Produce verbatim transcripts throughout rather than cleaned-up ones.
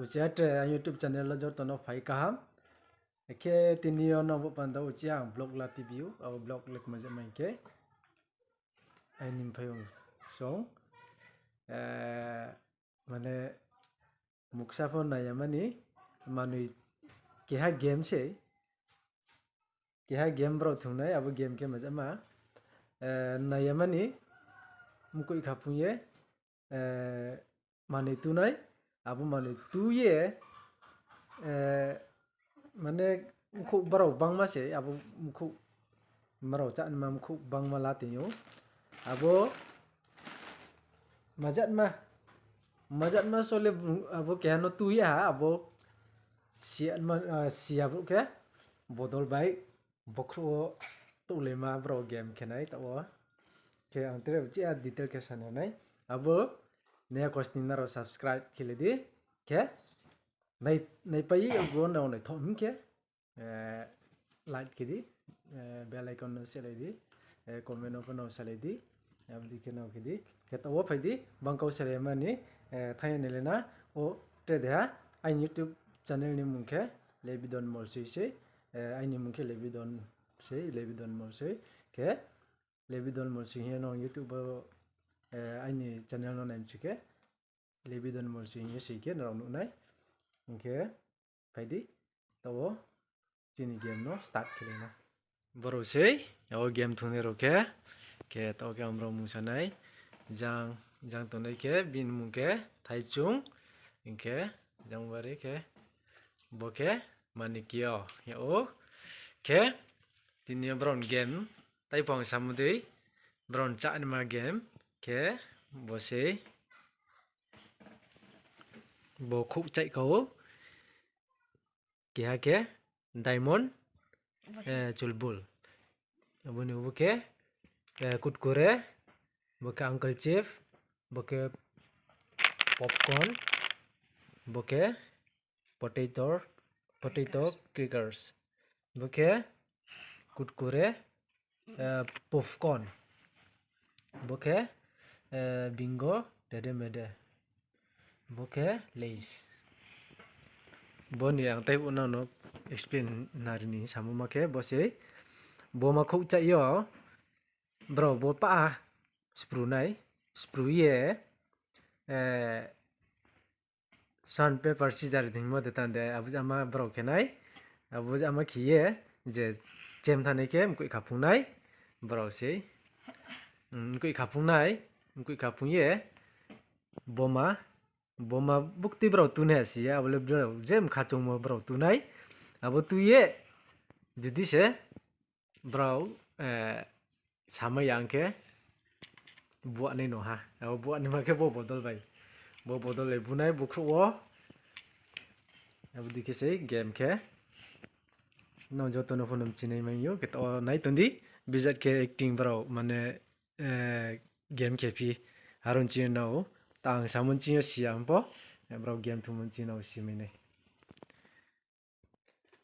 Uchih ha tre ang YouTube channel wo joto no phai kaham. Khe tini yo no bo panda uchih ang vlog la tibi ou, abo vlog le kma je mai khe. Aini mphaiyong song, eh, mane muksa pho nai ya mani, manoi keha game sei, keha game brao thungnai, abo game khe majama, eh, nai ya mani, mkoih khaphung ye, eh, manoi tunai, abo manoi tu ye, eh, mane mkhouh brao bangma se, abo mkhouh brao chá nima mkhouh bangma la tong ou. Abo majatma, majatma sole abo keha no tu ya ha, abo si, ah, si abo khe bodol bai bokhrouh wo touhlaima brao game khe nai taoh wo. Khe ang tre uchih ha detail khe sana nai. Abo nai ya khosning nrao subscribe khe le di. Khe nai, naipai ye bo nrao naithoh hing khe, eh, like khe di, eh, bell icon no selai di, eh, comment no pho no salai di, abo dei khe no khe di. Khe taoh wo phai di, bangkau selai mani, eh, thanng ya nai le na, o tre deha, aini YouTube channel ni mung khe Lebidon Molsoi sei, eh, aini mung khe Lebidon sei, Lebidon Molsoi, khe Lebidon Molsoi hing ye no YouTube wo, eh, aini channel no nai mchu khe, Lebidon Molsoi hing ye soi khe nrao nuh nai. Hing khe phai di, taoh wo chini game no start khe lai na. Brao sei, yao game thungnai rao khe, khe taoh khe ang brao mungsa nai, jang, jang tongnai khe, bini mung khe Thaichung, hing khe, jang bari khe, bo khe Manikyo, yao, khe, tini yo brao ni game, taiphang samo dei, brao ni chá nima game, khe, bo sei, bo khouh chaih ka ou, keha khe Diamond, eh, Chulbul. Abo ni bo khe, eh, Kurkure, bo khe Uncle Chip, bo khe Popcorn, bo khe Potato, Potato Crickers, bo khe Kurkure, eh, Puffcorn, bo khe, eh, Bingo, Dede Mede, bo khe Lays. Bo ni ang tei uno no explain nari ni samo ma khe bo sei, bo ma khouh chaih yo, brao bo pah spru nai, spru ye, eh, sand paper scissor hingmo de tan de, abo jama brao khe nai, abo jama khe ye, je chem thanai khe mkoih khaphung nai, brao sei, mkoih khaphung nai, mkoih khaphung ye, boma, boma buktui brao tu nai si ya, abo le brao je mkha chungmo brao tu nai, abo tu ye, judi se, brao, eh, samai ya hing khe, buahnai no ha. Abo buahnaima khe bo bodol bai. Bo bodol bai bunai bokhrouh wo. Abo dei khe sei game khe. Nrao joto no pho no mchinai mai ou, khe taoh nai tong di. Bijat khe acting brao, mane, eh, game khe phi. Aro ni chini nrao, tang samo ni chini yo si ya hing pho. Brao game thungmo ni chini nrao si mai nai.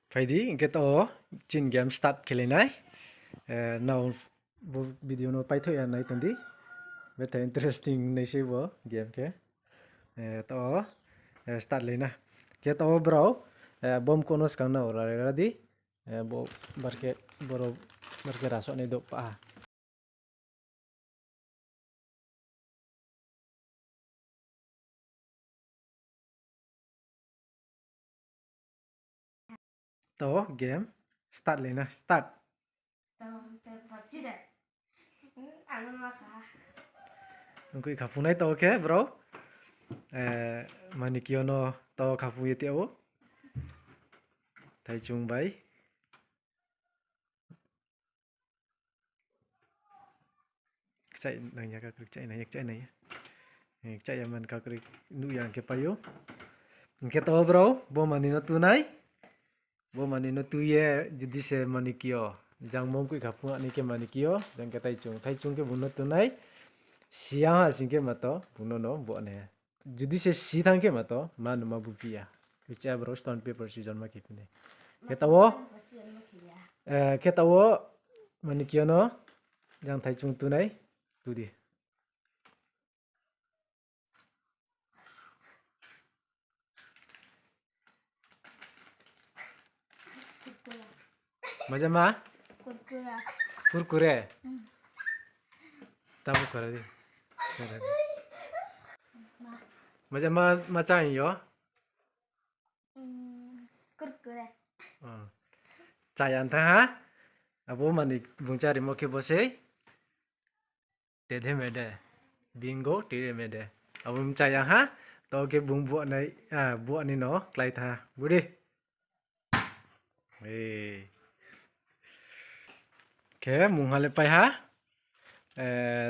Phai di, hing khe taoh chini game start khe lai nai. Eh, nrao bo video no paithoh ya nai tong di. Betha interesting nai sei bo game khe. Eh, taoh, eh, start lai na. Khe taoh brao, eh, bom kono skang nrao ra, ra di. Eh, bo bar khe, boro bar khe rasoh nai doh pa ha. Taoh game start lai na, start. Mkoih khaphung nai taoh khe brao. Eh, Manikyo no taoh khaphung ye tei ou. Thaichung bai. Kchaih nang ya kakroi, kchaih nang ya, kchaih nang ya. Eh, kchaih ya man kakroi nuh ya hing khe pai ou. Hing khe taoh brao, bo manoi no tu nai. Bo manoi no tu ye, judi se Manikyo. Jang bo mkoih khaphung nai khe Manikyo, jang khe Thaichung. Thaichung khe bung no tu nai. Si ya ha sing khe mato, bung no no buahnai. Judi se si thanng khe mato, ma no ma buphi ya. Uchih ha brao stone paper scissor ma khe phi nai. Khe taoh wo, eh, khe taoh wo, Manikyo no, jang Thaichung tu nai, tu di. Maja ma? Kurkure. Tamo kora di. Maja ma, ma chá yo? Kurkure. Chá ya tha ha. Abo mani bung chárimo khe bo sei. Tede mede. Bingo, tede mede. Abo mchá ya ha. To khe bung buahnai, buahni no klái tha ha. Budi. Khe mungha le pai ha.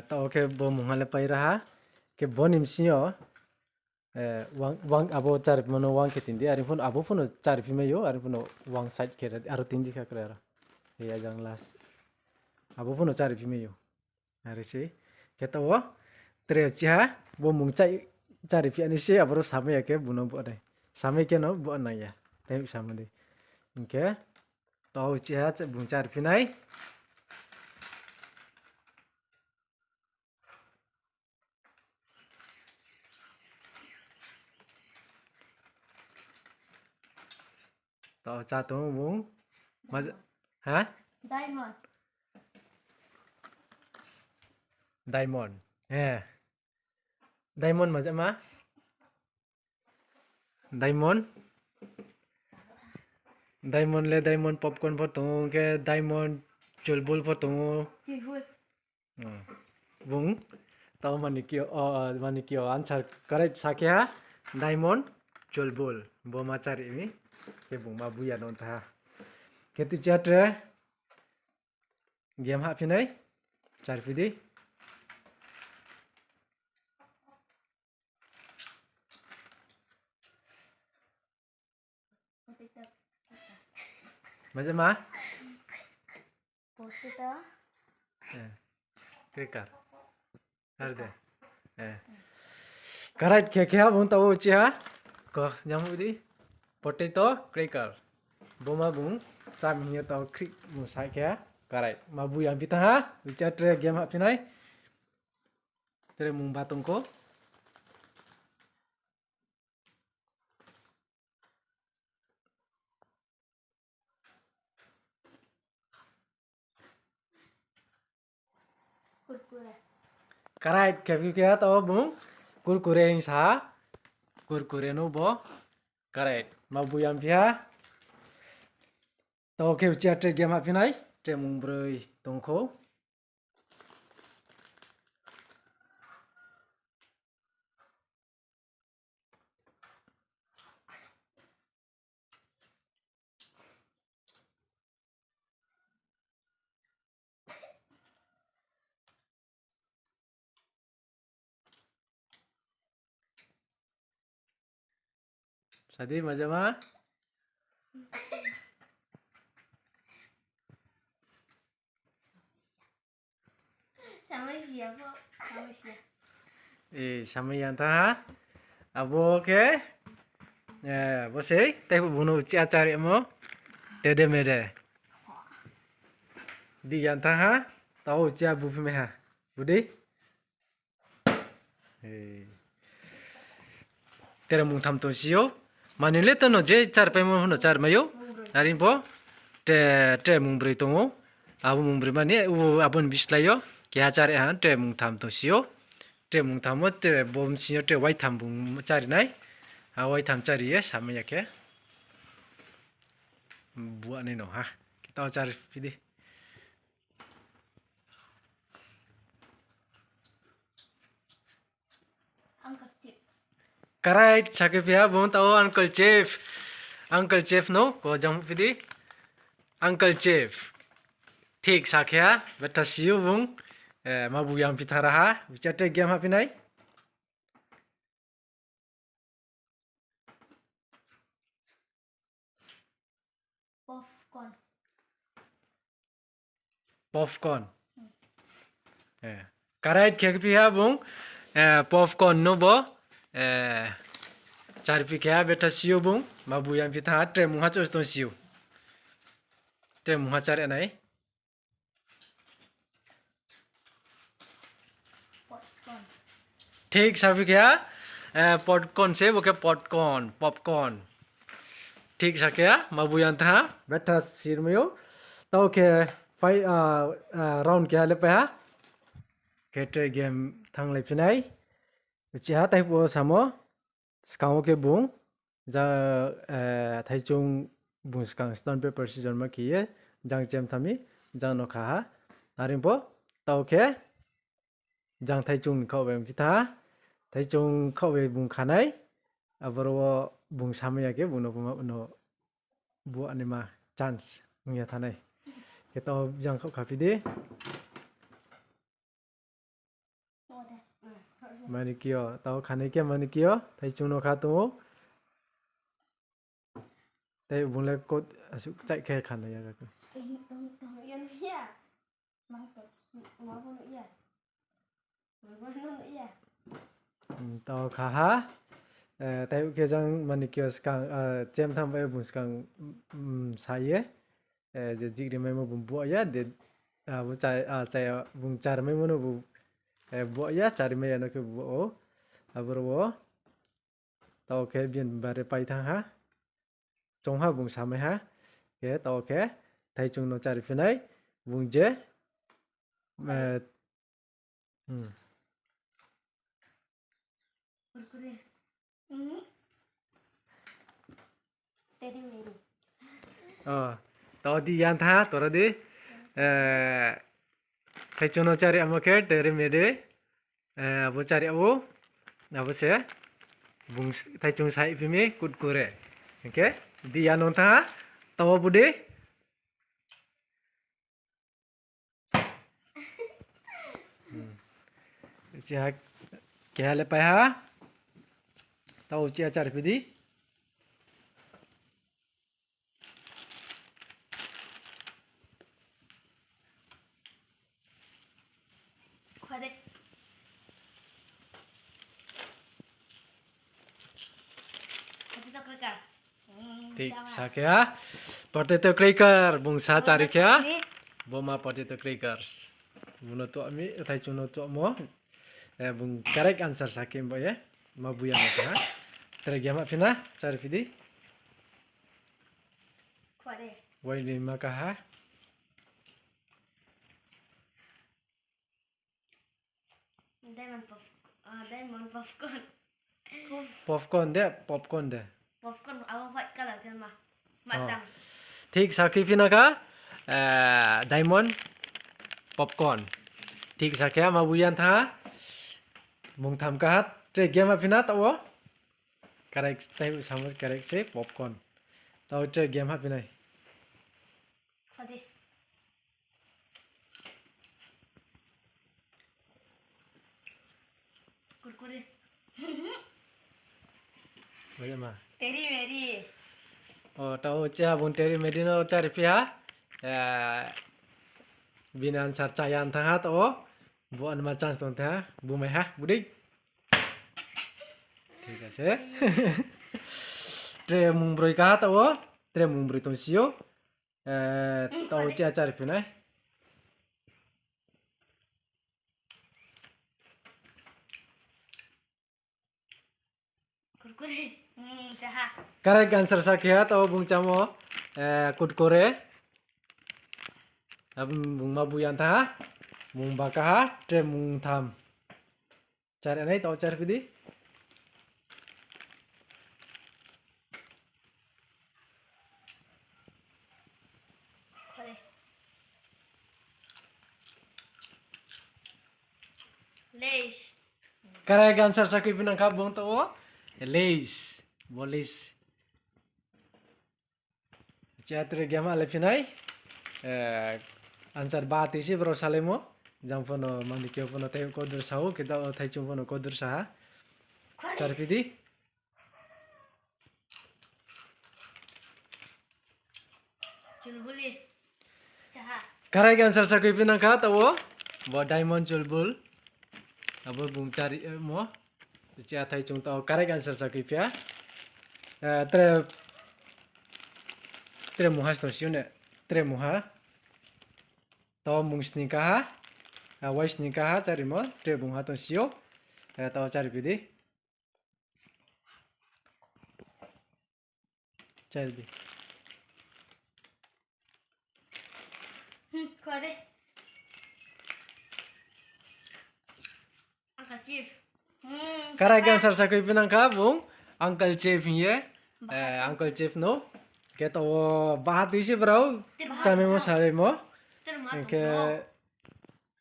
Taoh khe bo mungha le pai ra ha. Khe bo ni bsing yo, abo cháriphi mo no wang khe tin di, are pho no abo pho no cháriphi mai ou, are pho no wang side khe aro tin di kha kra aro. Ajang last. Abo pho no cháriphi mai ou. Are se. Khe taoh wo tre chiha bo mung cháriphi ya ni se aboro samai ya khe bung no buahnai. Samai khe no buahnai ya. Tei samo di. Hing khe taoh chiha bung cháriphi nai. Taoh chá tong bung. Maja, ha? Diamond. Diamond. Diamond maja ma? Diamond. Diamond le diamond popcorn pho tong ou, khe diamond chulbul pho tong ou. Bung, taoh mani kio, mani kio answer correct sa khe ha, diamond chulbul. Bo ma chári mi, khe bung ma bui ya no tha ha. Khe tu chiha tre, game hahphi nai, cháriphi di. Maja ma? Potato. Cracker. Are de. Correct khe khe ha bung taoh wo chiha. Ko, jang di. Potato cracker. Bo ma bung chá mi hing ye taoh khrih bung sa khe ha. Correct. Ma bui ya phi tha ha. Chiha tre game hahphi nai. Tre mung ba tong kho. Correct khe phi khe ha taoh bung kurkure hing sa ha. Kurkure no bo. Correct. Ma bui ya phi ha. Taoh khe chiha tre game hahphi nai. Tre mung broi tong kho. Sa di, maja ma? Samai ya tha ha. Abo khe, bo sei, tei bung no chiha chárimo, tede mede. Di ya tha ha, taoh chiha buphi mai ha. Budi? Tre mungtham tong si ou. Mani le to no je chárpaimo no chármai ou. Are pho tre, tre mungbroi tong ou. Abo mungbroi mani, abo ni bislái yo keha chári ha, tre mungtham tong si ou. Tre mungtham wo tre bo bsing yo tre waitham bung chári nai. A waitham chári ye samai ya khe buahnai no ha. Khe taoh cháriphi di. Correct, sa khe phi ha bung taoh Uncle Chef. Uncle Chef no ko jang phi di. Uncle Chef. Thik sa khe ha, betha si ou bung. Ma bung yang phi tha ra ha, chiha tre game hahphi nai. Popcorn. Correct khe phi ha bung. Popcorn no bo cháriphi khe ha, betha si ou bung. Ma bung yang phi tha ha, tre mungha choice tong si ou. Tre mungha chári nai. Thik saphi khe ha, popcorn se, bo khe popcorn, popcorn. Thik sa khe, ma bu yang tha, betha sirmai ou. Tao khe, five, ah, ah, round keha le pai ha. Khe tre game thannglai phi nai. Chiha taibo samo. Skang wo khe bung, ja, eh, thaichung bung skang stone paper scissors ma khe ye, jang chem tha mi, jang no kha ha. Are pho, tao khe, jang thaichung ni khaoh bai ongphi tha, thaichung khaoh bai bung kha nai, aboro wo bung samai ya khe bung no buma no bu anima chance ong ya tha nai. Khe tao jang khaoh kha phi di. Manikio, tao khanai khe Manikio, thaichung no kha tong ou. Tei bung le kot asuh chaih khe khanai ya khe. Hmm, tao kha ha. Eh, taibo khe jang Manikio skang, eh, chem tham bai bung skang, mm, sa ye. Eh, je jik rimaimo bung buah ya, de, ah, bo cha-, ah, chaya bung charimaimo no bo, eh, buah ya, charimai ya no khe buah ou. Aboro wo, tao khe bini bare pai thanng ha. Chong ha bung samai ha. Khe tao khe, thaichung no chari phi nai, bung je, eh, Hmm. Oh, tao di yang tha, tora di. Eh, thaichung no chari amo khe, Teri Meri. Eh, abo chari abo, abo se. Bung s-, thaichung sai phi mi, Kurkure. Oke, di yang nung tha, tao bu di. Hmm. Chiha keha le pai ha. Tao chiha chari phi di. Thik sa khe ha. Potato cracker, bung sa chari khe ha. Bo ma potato crackers. Bung no tuah mi, thaichung no tuahmo. Eh, bung correct answer sa khe bo ye. Ma bu yang no kha. Tre game ha phi na, chari phi di. Wai ni ma kha ha. Diamond pop-, ah, diamond popcorn. Popcorn de, popcorn de. Popcorn, abo white color khe ma. Ma tang. Thik sa khe phi na kha, eh, diamond popcorn. Thik sa khe ma bu yang tha. Mung tham kha ha, tre game ha phi na tao. Correct, taibo samo correct se popcorn. Tao tre game ha phi nai. Kurkure. Boleh ma. Teri Meri. Oh, tao chiha bung Teri Meri no chari phi ha. Eh, bini answer chaya thanng ha tao. Bo anima chance tong tha, bu mai ha, bu dei. Thik ase. Tre mung broi kha tao, tre mung broi tong si ou. Eh, tao chiha chari phi nai. Kurkure. Hmm, chaha. Correct answer sa khe ha, tao bung chamo, eh, Kurkure. Abo bung ma bu yang tha ha. Mung ba kha ha, tre mung tham. Chari nai, tao chari phi di. Lays. Correct answer sa khe phi nang kha bung tao. Lays. Bo Lays. Chiha tre game ha le phi nai. Eh, answer ba tisi bro salaimo. Jang pho no Manikio pho no tei kodur sa ou, khe tao thaichung pho no kodur sa ha. Chari phi di. Chulbuli. Chaha. Correct answer sa khe phi nang kha tao. Bo diamond chulbul. Abo bung chari, eh, mo. Chiha thaichung tao correct answer sa khe phi ha. Eh, tre, tre mungha tong si ou ne. Tre mungha. Tao mung sning kha ha. Ah, wai sning kha ha, chari mo. Tre mungha tong si ou. Eh, tao chari phi di. Chari di. Hmm, kho de. Uncle Chief. Hmm, Karai answer sakoi phinang kha bung Uncle Chief hing ye. Baha tui. Eh, Uncle Chief no. Khe to wo baha tui se brao. Tir baha tui. Chamaimo salaimo. Tir baha tui. Hing khe,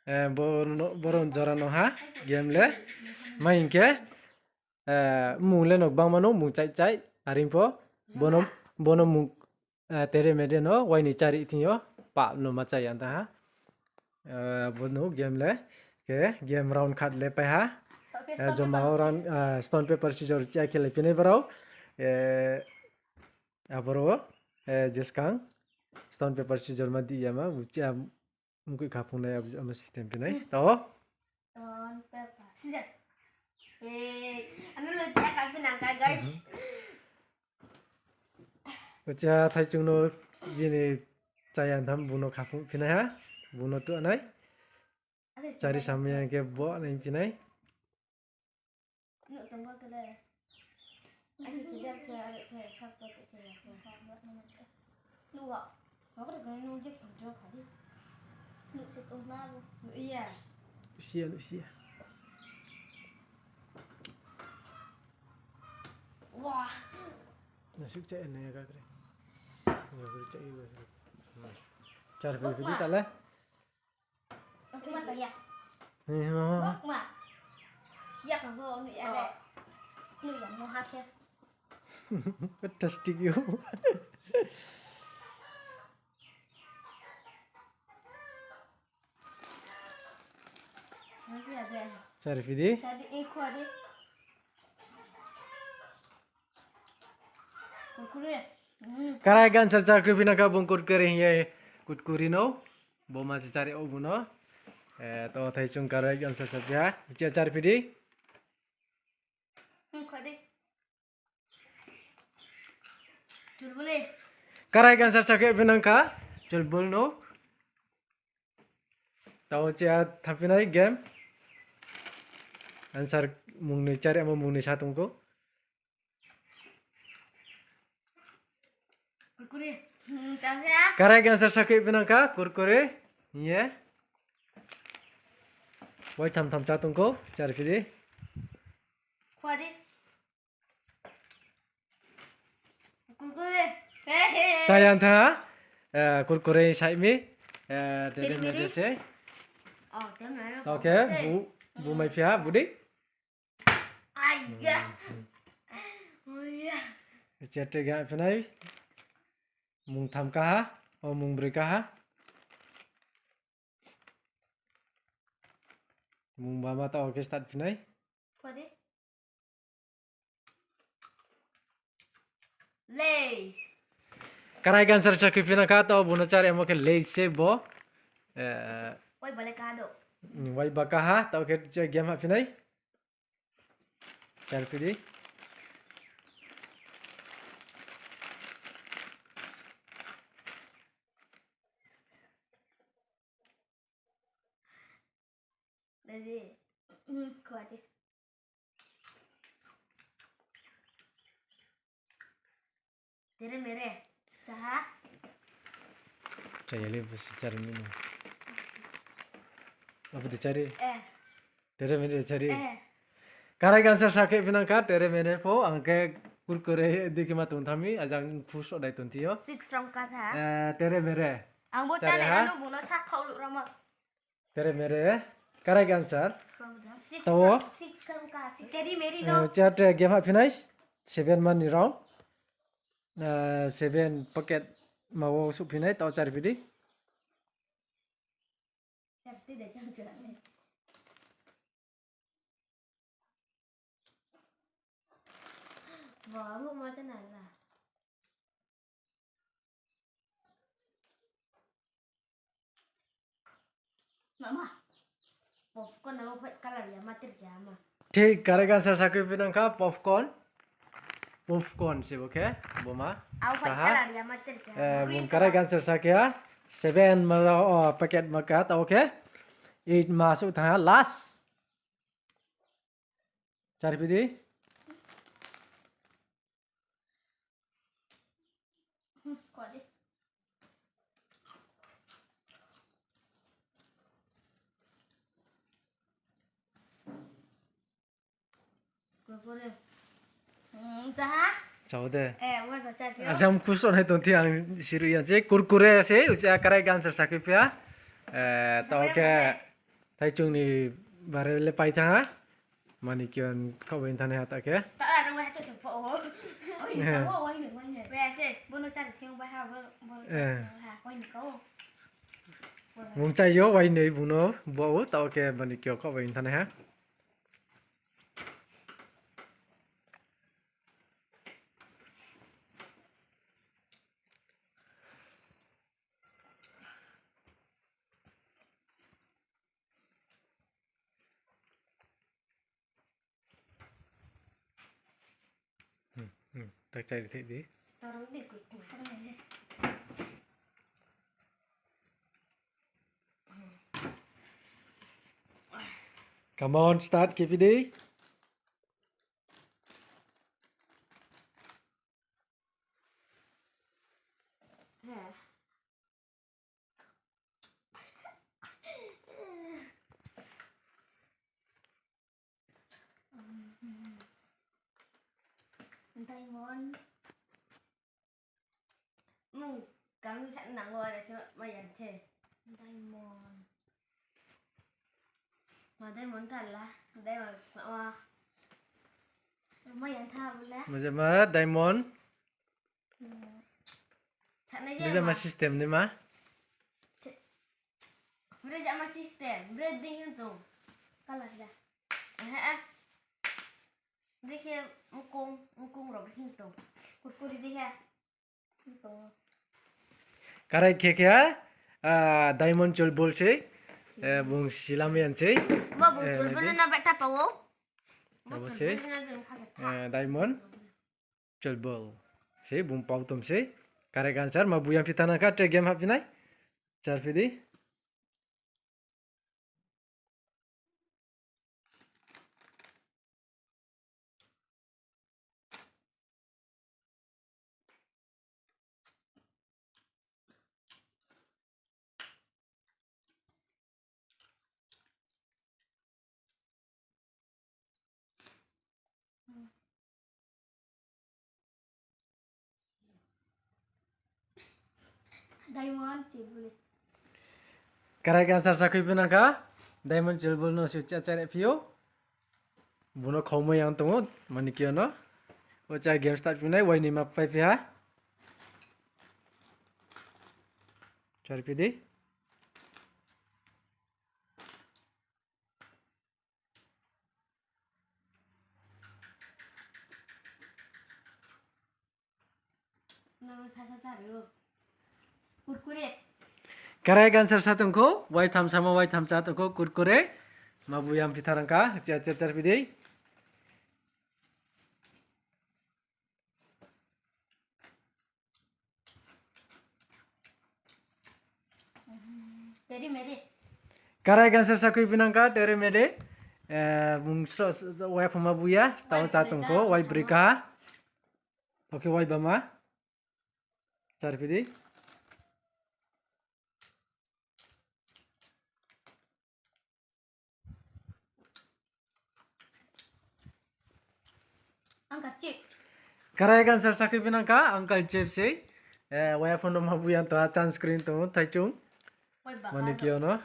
eh, bo no, boron jora no ha, game le. Ma hing khe, eh, mung le no gbangma no, mung chai chai, are pho, bono, bono mung, eh, tere mere no, wai ni chari thing yo, pap no ma chai ya ta ha. Eh, bono game le, khe game round khat le pai ha. Eh, joma o round, eh, stone paper scissor chia khe le pinai brao. Eh, aboro, eh, jeskang, stone paper scissor ma di ya ma, bu chia, mkui kha phung nai abo, abo system phi nai. Tao? Stone, paper, scissor. Eh, ano lo dia kha phi nang kha, guys. Mhm. Uchia thaichung no bini chaya tham bung no kha phung phi nai ha. Bung no tuh nai. Chari samya khe bo nai phi nai. Nuh tong ba kele. Ani kidar khe, are khe, sab to te khe, khe, sab to te khe. Nuh wa. Wa ko te khe nung je khe jo kha di. Nuh se tong na bo. Nuh iya. Nuh sia, nuh sia. Wa. Nasik cha ene ga kre. Ga kre cha i ga kre. Char phi phi di ta le. Bokma tong ya. Ni, ma, ma, ma. Bokma. Ya ka ho, nuh ya de. Nuh ya mo ha khe. Fantastic you. Nuh ya de. Chari phi di. Chari, eh, kho di. Kurkure. Hmm. Karai answer sakoi phinang kha bung kurkure hing ye kurkure no. Bo ma se chari o bung no. Eh, to thaichung karai answer sakoi ha. Chia chari phi di. Hmm, kho di. Chulbul e. Karai answer sakoi phinang kha. Chulbul no. Tao chia thamphi nai game. Answer mung ni chari amo mung ni sa tong kho. Kurkure. Hmm, thamphi ya. Karai answer sakoi phinang kha, kurkure. Hing ye. Wai tham tham cha tong kho, chari phi di. Kho di. Kurkure. He, he. Chaya tha, eh, kurkure sai mi, eh, tere mere se. Oh, tere mere. Okay, bu, bu mai phi ha, bu di. Aiya. Hmm. Aiya. Chia tre ga phi nai. Mung tham ka ha, o mung broi ka ha. Mung ba ma tao khe start phi nai. Kho di. Lays. Karai answer sakoi phinang kha, tao bung no chari amo khe Lays se bo. Eh, wai ba le ka do. Hmm, wai ba ka ha, tao khe je game ha phi nai. Chari phi di. Ready. Hmm, kho di. Tere mere. Cha ha. Chaya le bo se chari mi no. Abo de chari. Eh. Tere mere chari. Eh. Karai answer sakoi phinang kha, tere mere pho, ang khe kurkure di khe ma tong tha mi, ajang phu so dai tong thi yo. Six rong ka tha. Eh, tere mere. Ang bo chari chari ha. Nanu bung no sa khau lu rama. Tere mere, karai answer. Six, tao. Six kan ka, six. Tere mere no. Eh, chia tre game ha phi nai, seven money round. Eh, seven packet ma wo suh phi nai, tao chari phi di. Chari phi di, jam jam. Ba, mo ma chana la. Mama. Popcorn abo white color ya ma tir ya ma. Thik, karai answer sakoi phinang kha popcorn. Popcorn se bo khe, bo ma. Abo white color ya ma tir ya ma. Eh, green color. Karai answer sakoi ha. Seven ma, oh, packet ma ka, tao khe. Eight ma suh tha last. Chari phi di. Hmm, kok di. Kurkure. Hmm, chá ha? Chao de. Eh, mo sa chá phi o. Asam kuson hai tong thi ang siru ya se. Kurkure se, ucha correct answer sakhi phi ha. Eh, taoh khe, Thaichung ni bare le pai thanng ha. Mani kion khaoh bai thanng ha ta khe. Ta ra rung ha to to pho o. Oi, ta o, oi, oi, oi. Bai se, bono chari thing bai ha, bo, bo, Eh. Ha, oi, ni ka o. Bung chai yo, wai noi bung no, bo o, taoh khe mani kion khaoh bai thanng ha. Hmm, hmm, tak chari thik di. Come on, start, keep it. Diamond. Mung kami sa nang wa le se ma yan se. Diamond. Ma diamond ta la. Diamond ma wa. Ma yan tha bu la. Ma je ma diamond. Hmm. Sa na je ma. Bisa ma system ni ma. Bre jama system, bre ding hing tong. Color da. Eh, eh. Bre khe mkong, mkong rao hing tong. Kurkure bre khe. Hing tong. Karai khe khe, ah, diamond chol bol se. Eh, bung silam yan se. Bo bung chol bol na beta pa o. Bo chol bol na beta pa o. Eh, diamond. Chol bol. Se bung pau tom se. Correct answer, ma buya phi thanng kha, tre game haphi nai. Char phi di. Diamond chol bol. Correct answer sakhui phi nang kha. Diamond chol bol no se cha chare phi ou. Bung no khaumai yang tong ou, mani kion no. O cha game start phi nai, wai ni ma pai phi ha. Char phi di. Correct answer sa tong kho, wai tham samo, wai tham cha tong kho, kurkure. Ma buya phi thanng kha, cha char char phi di. Correct answer sakhui phi nang kha, tere mere. Eh, bung so, so, wai pho ma buya, tao cha tong kho, wai broi kha. Okay, wai bama. Char phi di. Correct answer sakhui phi nang kha, Uncle Chip sei. Eh, wai phone no ma buya tong ha, chance screen tong ou, thaichung. Mani kion no.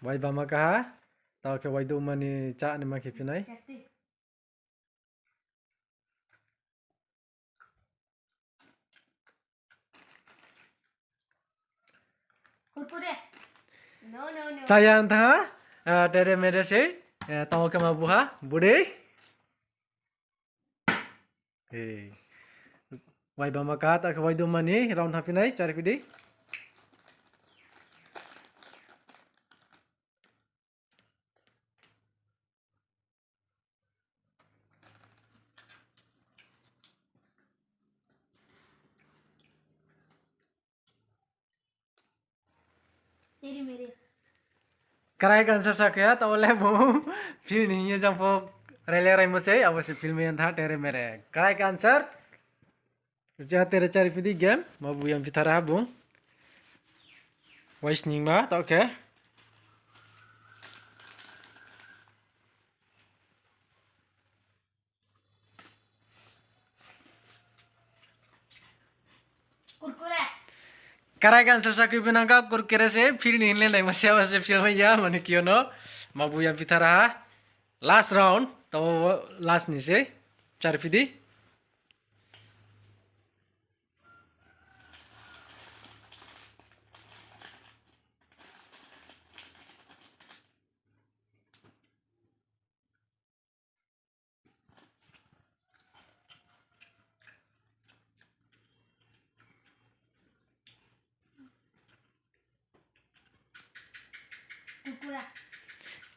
Wai bama kha ha. Tao khe wai dou mani cha ni ma khe phi nai. Chaya ntha, ah, tere mere sei, eh, tao khe ma buha, bude. Eh. Wai bama kha, tao khe wai dou mani, round haphi nai, char phi di. Correct answer sakhe ya, tao le bo film ni hing ye jang pho raile raimo sei, abo se film yang tha tere mere. Correct answer. Jate re chári phi di game, mabu yang phi thara ha bung. Wai sningma, taoh khe. Kurkure. Karai gan sasa khe phi nang kha kurkure se, phil ni hinle naima se, abo se phil mai ya, mane kio no. Mabu yang phi thara ha. Last round, to last ni se. Chári phi di. Kurkure.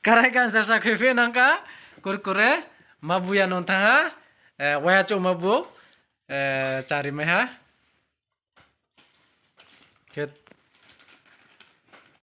Karai gan sasa khe phi nang kha kurkure, mabu ya nung thanng ha, eh, waya chouh mabu, eh, chári mai ha. Khe